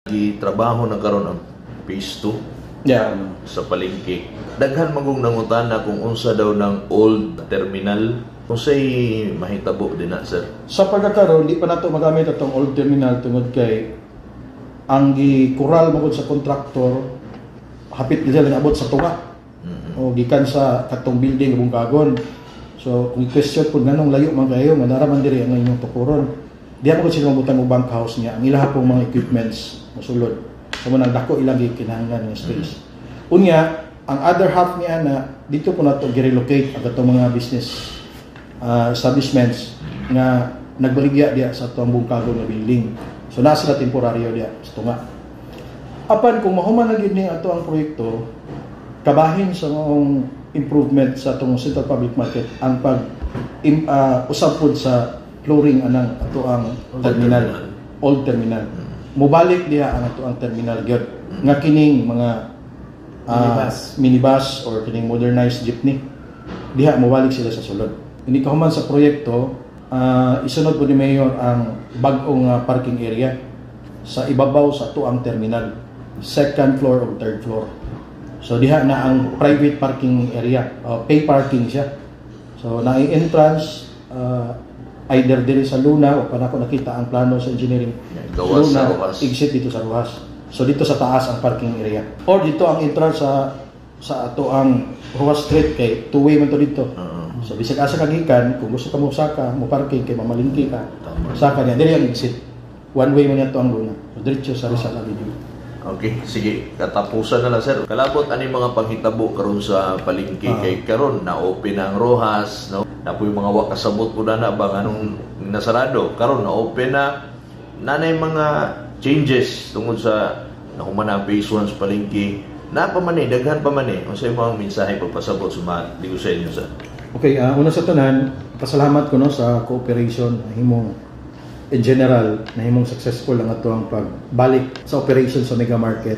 Gitrabaho na karon ang phase 2 sa palengke. Daghan magong nangutana kung unsa daw ng old terminal. Kung say mahitabo din na, sir. Sa pagkakaroon, di pa nato magamit atong old terminal tungod kay ang gikural mo sa kontraktor, hapit gid sila abot sa tunga. O gikan sa katong building Bungkagon. So kung question po nganong layo man kayo nga nara man diri ang inyong tukuron. Diha mo sila mabutang og bunk house niya. Ang ilaha pong mga equipments mosulod. So mo nang dako ilang gikinahanglan nga space. Unya, ang other half niya na dito po nato gi-relocate ang katong mga business establishments nga nagbaligya diya sa atong Bungkagon nga building. So nasa sila temporaryo diya sa tunga. Apan kung mahuman na gyud ni ato ang proyekto, kabahin sa maong improvement sa atong Central Public Market ang pag usab pod sa flooring anang ato ang terminal, old terminal. Mubalik diha ang ato ang terminal gyud nga kining mga Minibus. Minibus or kining modernized jeepney, diha mobalik sila sa sulod. Hindi kahuman sa proyekto, isunod po ni Mayor ang bag-ong parking area sa ibabaw sa ato ang terminal, second floor or third floor. So diha na ang private parking area, pay parking siya. So na entrance either diri sa Luna o pa nako nakita ang plano sa engineering. Gawas Luna, sa Roxas. Exit dito sa Roxas. So dito sa taas ang parking area. Or dito ang entrance sa ato ang Roxas Street kay two-way man to dito. So bisag asa ka gikan, kung gusto ka mo saka, mo parking kay mamalingki ka. Saka niya diri ang exit. One way man yato ang Luna. So diretso sa Rizal Avenue. Okay, sige, katapusan na lang, sir. Kalabot ani mga panghitabo karon sa palengke kay karon na open na ang Roxas, no? Na po yung mga wa kasabot po na na ba anong nasarado. Karon na open na nanay mga changes tungod sa nahuman na ang phase 1 sa palengke. Na pa man eh, daghan pa man eh. Unsa imong mensahe pagpasabot sa mga negosyo sa? Okay, una sa tanan, pasalamat ko, no, sa cooperation himong in general nahimong successful ang ato ang pagbalik sa operation sa mega market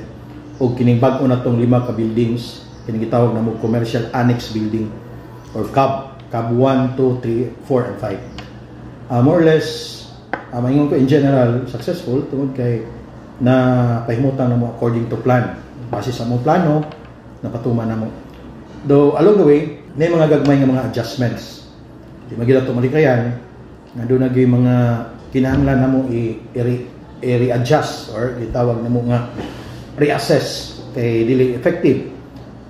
o kining bag-o na tong lima ka buildings, kining gitawag na mo commercial annex building or CAB, CAB 1, 2, 3, 4 and 5. More or less, maingon ko in general successful tungod kay na pahimutan na mo according to plan. Base sa mo plano, napatuman na mo. Though along the way, may mga gagmay nga mga adjustments. Di magila to malikayan nga doon naging mga kinahanglan na mo i-readjust or gitawag na mo nga reassess kay dili effective.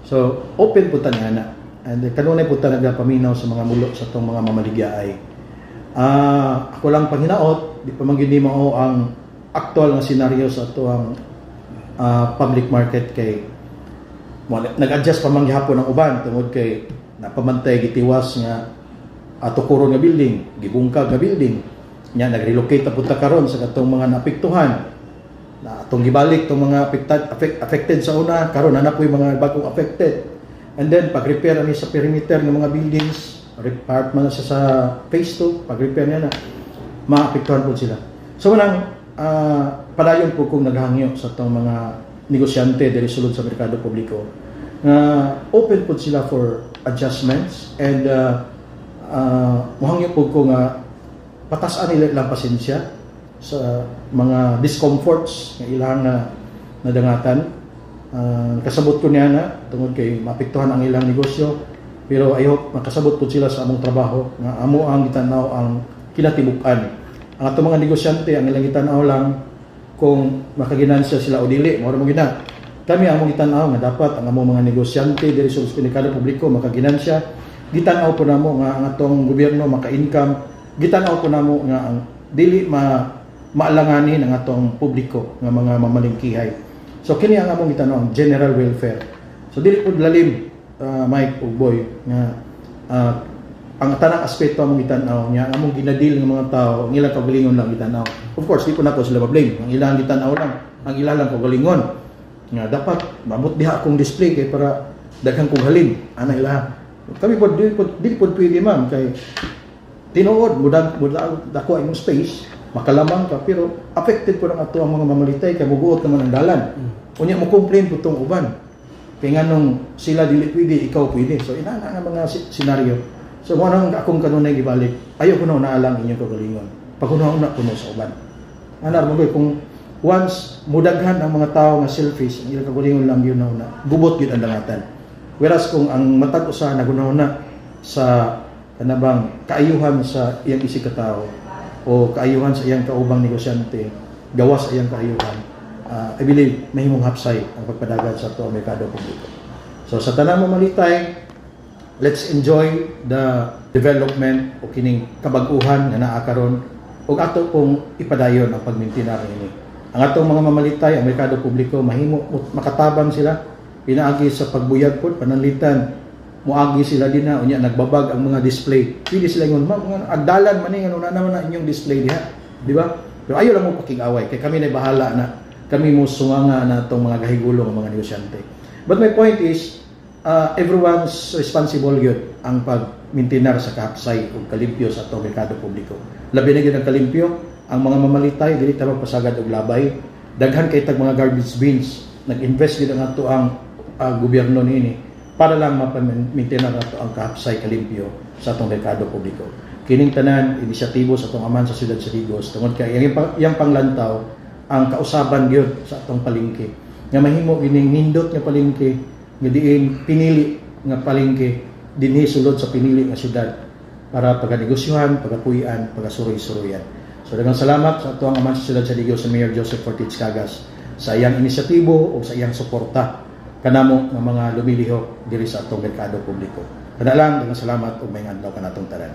So open po ta nga na. And kanunay po ta nagapaminaw sa mga mulo sa tong mga mamaligya ay ako lang panghinaot, di pa man gyud ni mao ang actual nga senaryo sa ato ang public market kay mo nag-adjust pa man gihapon ang uban tungod kay napamantay gitiwas nga ato kuron nga building, gibungkag nga building. Nya nag-relocate na punta karon sa katong mga naapektuhan. Na atong gibalik tong mga affected sa una, karon na na po'y mga bagong affected. And then pag-repair ani sa perimeter ng mga buildings, part man siya sa phase 2, pag-repair niya na maapektuhan po sila. So manang padayon po kong naghangyo sa atong mga negosyante diri sulod sa merkado publiko nga open po sila for adjustments and muhangyo po ko nga patasan nila ilang pasensya sa mga discomforts nga ilang na nadangatan. Kasabot ko niya na tungod kay maapektuhan ang ilang negosyo, pero I hope makasabot po sila sa among trabaho nga amo ang gitanaw ang kinatibuk-an. Ang atong mga negosyante, ang ilang gitanaw lang kung makaginansya sila o dili, mao ra mo gina. Kami, among gitanaw nga dapat ang among mga negosyante diri sa merkado publiko makaginansya. Gitanaw po namo nga ang atong gobyerno maka-income. Gitanaw po namo nga ang dili ma maalanganin ang atong publiko nga mga mamalingkihay. So kini ang among gitanaw, ang general welfare. So dili pud lalim, Mike ug Boy, nga ang tanang aspeto among gitanaw nya ang among ginadil ng mga tao, ang ilang kaugalingon lang gitanaw. Of course, di po nako sila ma-blame. Ang ilang gitanaw lang ang ilang lang kaugalingon nga dapat maabot diha akong display kay para daghan kong halin ana ila. Kami po dili po pwede, ma'am, kay tinuod mudag mudag dako imong space, makalamang ka, pero affected po ng ato ang mga mamalitay kay mubuot naman ang dalan. Unya mo complain po tong uban kay nganong sila dili pwede, ikaw pwede. So inana nga mga senaryo. So mo nang akong kanunay gibalik, ayaw ko na naalang inyong kagalingon, paghuna-huna kuno sa uban ana mo. Kung Once mudaghan ang mga tao nga selfish, ang ilang kaugalingon lang gyud na una, gubot gyud ang dangatan. Whereas kung ang matag usa nagunahuna sa kanabang kaayuhan sa iyang isig katao o kaayuhan sa iyang kaubang negosyante, gawas sa iyang kaayuhan, I believe mahimong hapsay ang pagpadagan sa ato ang merkado publiko. So sa tanang mamalitay, let's enjoy the development o kining kabag-uhan nga naa karon ug ato pong ipadayon ang pagmintinar niini. Ang atong mga mamalitay, ang merkado publiko, mahimo makatabang sila pinaagi sa pagbuyag pod pananglitan muagi sila dinha, unya nagbabag ang mga display. Pwede sila ingon, "Ma'am, nga agdalan man ni, ngano na naman na inyong display diha," di ba? Pero ayo lang mo pakig-away kay kami na bahala na, kami mo sunganga na atong mga gahigulo nga mga negosyante. But my point is, everyone's responsible gyud ang pag-maintainer sa kahapsay ug kalimpyo sa atong merkado publiko. Labi na gyud ang kalimpyo, ang mga mamalitay, dili ta magpasagad og labay. Daghan kay tag mga garbage bins. Nag-invest gyud ang ato ang gobyerno niini para lang mapa-maintain nato ang kahapsay, kalimpyo sa atong merkado publiko. Kining tanan inisyatibo sa atong amahan sa siyudad sa Digos tungod kay iyang panglantaw ang kausaban gyud sa atong palengke nga mahimo gining nindot nga palengke nga diin pinili nga palengke dinhi sulod sa pinili nga syudad para pagkanegosyohan, pagkapuy-an, pagkasuroy-suroyan. So daghang salamat sa atoang amahan sa siyudad sa Digos, sa Mayor Joseph Fortich Cagas, sa iyang inisyatibo o sa iyang suporta kanamo nga mga lumilihok diri sa atong merkado publiko. Kada lang, daghang salamat ug maayong adlaw kanatong tanan.